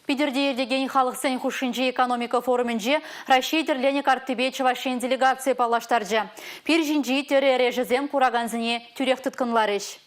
Питӗрте иртекен халӑхсен хушшинчи экономика форумӗнче Раҫҫей тӗрленӗ карттипе Чӑваш Ен делегацийӗ паллаштарчӗ. Пир ҫинчи тӗрӗ эрешӗсем куракансене тӳрех тыткӑнларӗҫ.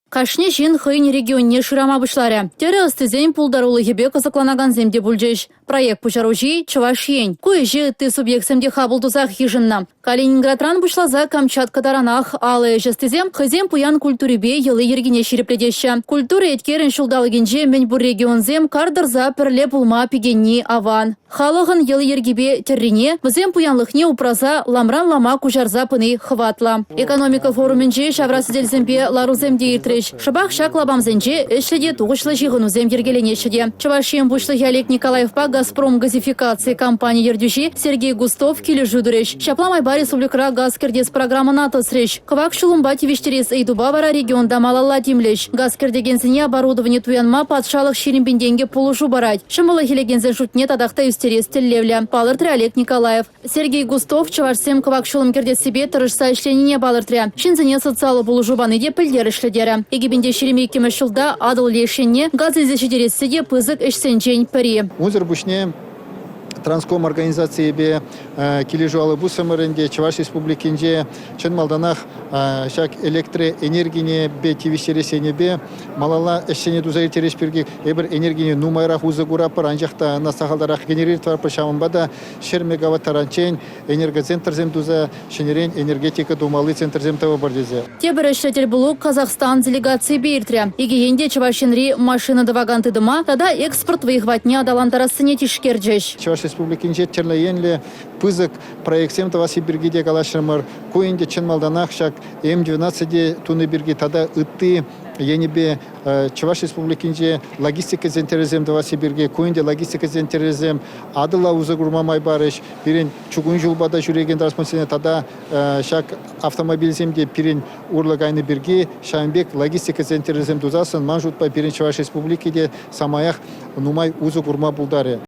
Кашни ҫын хӑйӗн регионне шырама пуҫларӗ. Тӗрӗ ӑстисен пултарулӑхӗпе кӑсӑкланакансем те пулчӗҫ. Проект пуҫаруҫи – Чӑваш Ен. Ку ӗҫе ытти субъектсем те хапӑл тусах йышӑннӑ. Калининградран пуҫласа Камчатка таранах алӑ ӗҫ ӑстисем хӑйсен пуян культурипе йӑли-йӗркине ҫирӗплетеҫҫӗ. Культура еткерӗн ҫулталӑкӗнче мӗн пур регионсем кар тӑрса пӗрле пулма пикенни аван. Халӑхӑн йӑли-йӗркипе тӗррине, вӗсен пуянлӑхне упраса ламран лама куҫарса пыни хӑватлӑ. Экономика форумӗнче ҫавра сӗтелсемпе ларусем те иртрӗҫ. Шӑпах ҫак лапамсенче ӗҫлӗ те тухӑҫлӑ ҫыхӑнусем йӗркеленеҫҫӗ те. Чӑваш Ен Пуҫлӑхӗ Олег Николаевпа «Газпром» газификаци компани ертӳҫи Сергей Густов килӗшӳ турӗҫ. Ҫапла майпа республикӑра газ кӗртес программӑна тӑсрӗҫ. Кӑвак ҫулӑмпа тивӗҫтерес ыйтупа вара регионта малалла тимлӗҫ. Газ кӗртекенсене оборудовани туянма патшалӑх 20 пин тенкӗ пулӑшу парать. Ҫӑмӑллӑх илекенсен шутне татах та ӳстерес тӗллевлӗ, палӑртрӗ Олег Николаев. Сергей Густов чӑвашсем кӑвак ҫулӑм кӗртессипе тӑрӑшса ӗҫленине палӑртрӗ. Ҫынсене социаллӑ пулӑшу пани те пӗлтерӗшлӗ терӗ. 2022 ҫулта Атӑл леш енне газ илсе ҫитересси те пысӑк ӗҫсенчен пӗри. Унсӑр пуҫне Транском организацийӗпе килӗшӳ алӑ пусрӑмӑр ӗнтӗ. Чӑваш Республикинче чӑн малтанах ҫак электроэнергине тивӗҫтерес енӗпе малалла ӗҫсене туса ирттерес пирки эпир энергине нумайрах усӑ куратпӑр, анчах та ӑна сахалтарах генерировать тӑватпӑр. Ҫавӑнпа та 100 мегаватт таранччен энергоцентрсем туса ҫӗнӗрен энергетика тумалли центрсем тӑвӑпӑр тесе. Тепӗр ӗҫлӗ тӗлпулу Казахстан делегацийӗпе иртрӗ. Икӗ ен те Чӑваш Енри машина тӑвакан тытӑма тата экспорт вӑй-хӑватне аталантарассине тишкерчӗҫ. Чӑваш Республикинче тӗрлӗ енлӗ пысӑк проектсем тӑвасси пирки те калаҫрӑмӑр. Ку ӗнтӗ чӑн малтанах ҫак М-12 туни пирки тата ытти енӗпе Чӑваш Республикинче логистика центрӗсем тӑвасси пирки, ку ӗнтӗ логистика центрӗсем Атӑла усӑ курма май парӗҫ. Пирӗн чукун ҫулпа та ҫӳрекен транспортсене тата ҫак автомобильсем те пирӗн урлӑ кайнӑ пирки ҫавӑн пек логистика центрӗсем тусассӑн ман шутпа пирӗн Чӑваш Республики те самаях нумай усӑ курма пултарӗ.